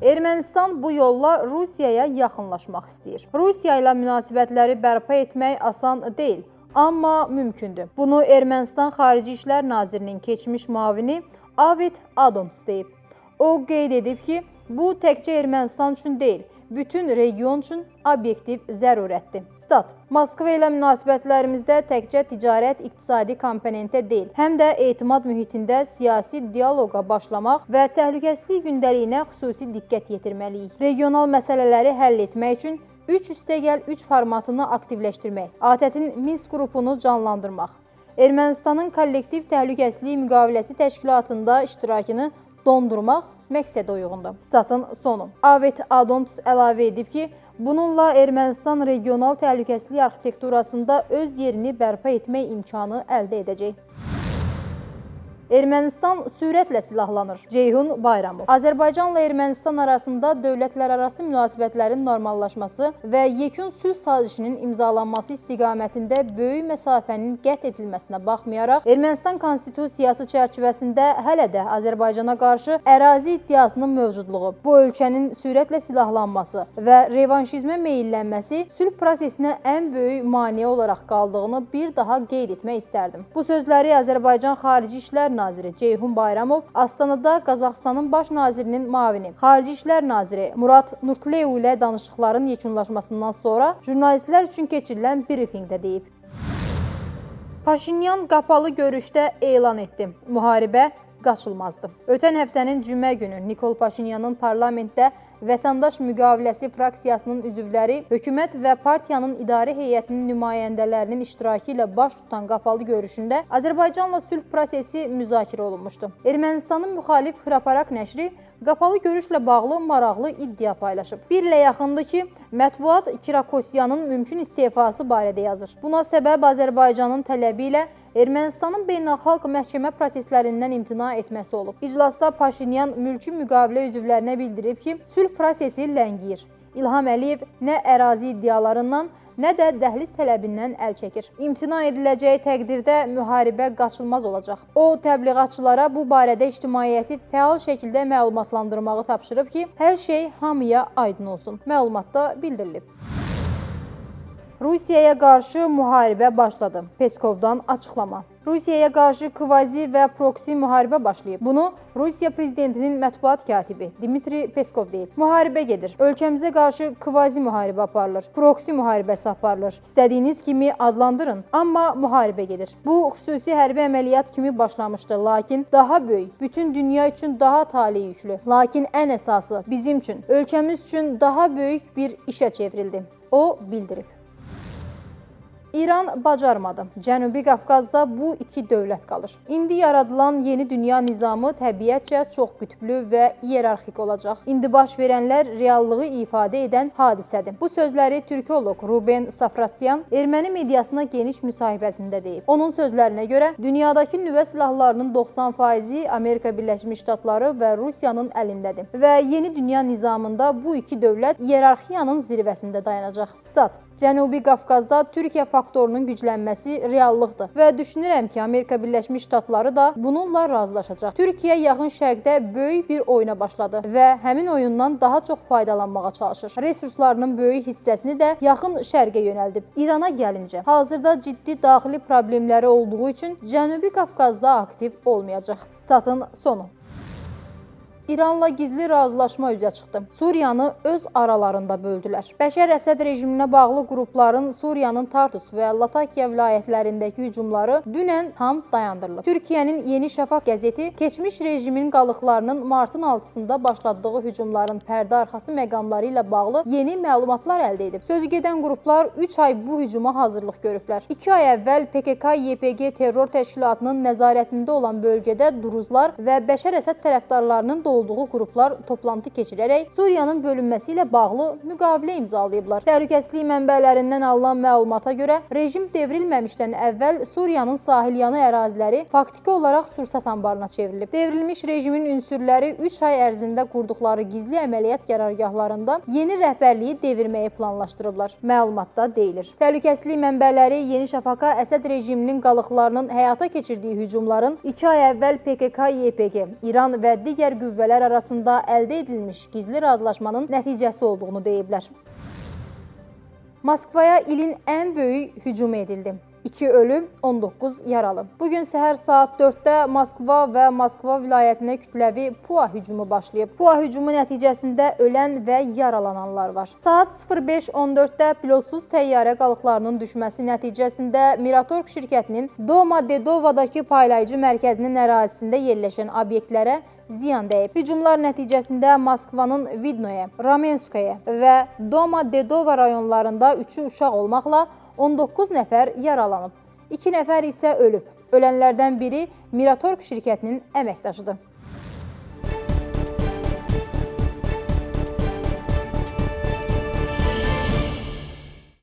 Ermənistan bu yolla Rusiyaya yaxınlaşmaq istəyir. Rusiya ilə münasibətləri bərpa etmək asan deyil, amma mümkündür. Bunu Ermənistan Xarici İşlər Nazirinin keçmiş müavini Avet Adonts deyib. O qeyd edib ki, bu təkcə Ermənistan üçün deyil, bütün region üçün obyektiv zərurətdir. Stat: Moskva ilə münasibətlərimizdə təkcə ticarət, iqtisadi komponentə deyil, həm də etimad mühitində siyasi dialoqa başlamaq və təhlükəsizlik gündəliyinə xüsusi diqqət yetirməliyik. Regional məsələləri həll etmək üçün 3+3 formatını aktivləşdirmək, ATƏT-in Minsk qrupunu canlandırmaq, Ermənistanın kollektiv təhlükəsizlik müqaviləsi təşkilatında iştirakını dondurmaq məqsədə uyğundur. Statın sonu. Avet Adonts əlavə edib ki, bununla Ermənistan regional təhlükəsizlik arxitekturasında öz yerini bərpa etmək imkanı əldə edəcək. Ermənistan sürətlə silahlanır. Ceyhun Bayramov. Azərbaycanla Ermənistan arasında dövlətlərarası münasibətlərin normallaşması və yekun sülh sazişinin imzalanması istiqamətində böyük məsafənin qət edilməsinə baxmayaraq, Ermənistan konstitusiyası çərçivəsində hələ də Azərbaycana qarşı ərazi iddiasının mövcudluğu, bu ölkənin sürətlə silahlanması və revanşizmə meyllənməsi sülh prosesinə ən böyük maneə olaraq qaldığını bir daha qeyd etmək istərdim. Bu sözləri Azərbaycan Xarici İşlər Naziri Ceyhun Bayramov Astanada Qazaxıstanın Baş nazirinin müavini, Xarici İşlər Naziri Murad Nurtleu ilə danışıqların yekunlaşmasından sonra jurnalistlər üçün keçirilən brifinqdə deyib. Paşinyan qapalı görüşdə elan etdi: Müharibə qaçılmazdı. Ötən həftənin cümə günü Nikol Paşinyanın parlamentdə Vətəndaş Müqaviləsi fraksiyasının üzvləri, hökumət və partiyanın idarə heyətinin nümayəndələrinin iştirakı ilə baş tutan qapalı görüşündə Azərbaycanla sülh prosesi müzakirə olunmuşdu. Ermənistanın müxalif Hraparak nəşri qapalı görüşlə bağlı maraqlı iddia paylaşıb. Bir ilə yaxındır ki, mətbuat Kirakosyanın mümkün istefası barədə yazır. Buna səbəb Azərbaycanın tələbi ilə Ermənistanın beynəlxalq məhkəmə proseslərindən imtina etməsi olub. İclasda Paşinyan mülki müqavilə üzvlərinə bildirib ki, sülh prosesi ləngiyir. İlham Əliyev nə ərazi iddialarından, nə də dəhliz tələbindən əl çəkir. İmtina ediləcəyi təqdirdə müharibə qaçılmaz olacaq. O, təbliğatçılara bu barədə ictimaiyyəti fəal şəkildə məlumatlandırmağı tapşırıb ki, hər şey hamıya aydın olsun. Məlumatda bildirilib. Rusiyaya qarşı müharibə başladı. Peskovdan açıqlama. Rusiyaya qarşı kvazi və proksi müharibə başlayıb. Bunu Rusiya prezidentinin mətbuat katibi Dmitri Peskov deyib. Müharibə gedir. Ölkəmizə qarşı kvazi müharibə aparılır. Proksi müharibəsi aparılır. İstədiyiniz kimi adlandırın, amma müharibə gedir. Bu xüsusi hərbi əməliyyat kimi başlamışdı, lakin daha böyük, bütün dünya üçün daha tale yüklü. Lakin ən əsası bizim üçün, ölkəmiz üçün daha böyük bir işə çevrildi. O bildirib. İran bacarmadı. Cənubi Qafqazda bu iki dövlət qalır. İndi yaradılan yeni dünya nizamı təbiətcə çox qütblü və iyerarxik olacaq. İndi baş verənlər reallığı ifadə edən hadisədir. Bu sözləri türkoloq Ruben Safrastyan erməni mediasına geniş müsahibəsində deyib. Onun sözlərinə görə dünyadakı nüvə silahlarının 90%-i Amerika Birləşmiş Ştatları və Rusiyanın əlindədir və yeni dünya nizamında bu iki dövlət iyerarxiyanın zirvəsində dayanacaq. Stat: Cənubi Qafqazda Türkiyə faktorunun güclənməsi reallıqdır və düşünürəm ki, Amerika Birləşmiş Ştatları da bununla razılaşacaq. Türkiyə Yaxın Şərqdə böyük bir oyuna başladı və həmin oyundan daha çox faydalanmağa çalışır. Resurslarının böyük hissəsini də Yaxın Şərqə yönəldib. İrana gəlincə, hazırda ciddi daxili problemləri olduğu üçün Cənubi Qafqazda aktiv olmayacaq. Statın sonu. İranla gizli razılaşma üzə çıxdı. Suriyanı öz aralarında böldülər. Bəşər Əsəd rejiminə bağlı qrupların Suriyanın Tartus və Latakiya vilayətlərindəki hücumları dünən tam dayandırılıb. Türkiyənin Yeni Şafaq qəzeti keçmiş rejimin qalıqlarının martın 6-sında başladığı hücumların pərdə arxası məqamları ilə bağlı yeni məlumatlar əldə edib. Sözü gedən qruplar 3 ay bu hücuma hazırlıq görüblər. 2 ay əvvəl PKK-YPG terror təşkilatının nəzarətində olan bölgədə Duruzlar və Bəşər Əsəd tərəfdarlarının da olduğu qruplar toplantı keçirərək Suriyanın bölünməsi ilə bağlı müqavilə imzalayıblar. Təhlükəsizlik mənbələrindən alınan məlumata görə rejim devrilməmişdən əvvəl Suriyanın sahilyanı əraziləri faktiki olaraq sursat anbarına çevrilib. Devrilmiş rejimin ünsürləri 3 ay ərzində qurduqları gizli əməliyyat qərargahlarında yeni rəhbərliyi devirməyi planlaşdırıblar. Məlumatda deyilir. Təhlükəsizlik mənbələri Yeni Şafaqa Əsəd rejiminin qalıqlarının həyata keçirdiyi hücumların 2 ay əvvəl PKK, YPG, İran və digər qüvvələr qüvvələr arasında əldə edilmiş gizli razılaşmanın nəticəsi olduğunu deyiblər. Moskvaya ilin ən böyük hücumu edildi. 2 ölü, 19 yaralı. Bu gün səhər saat 4-də Moskva və Moskva vilayətinə kütləvi PUA hücumu başlayıb. PUA hücumu nəticəsində ölən və yaralananlar var. Saat 05:14-də pilotsuz təyyarə qalıqlarının düşməsi nəticəsində Miratorg şirkətinin Domodedovodakı paylayıcı mərkəzinin ərazisində yerləşən obyektlərə ziyan dəyib. Hücumlar nəticəsində Moskvanın Vidnoye, Ramenskoye və Domodedovo rayonlarında 3-ü uşaq olmaqla 19 nəfər yaralanıb. 2 nəfər isə ölüb. Ölənlərdən biri Miratorg şirkətinin əməkdaşıdır.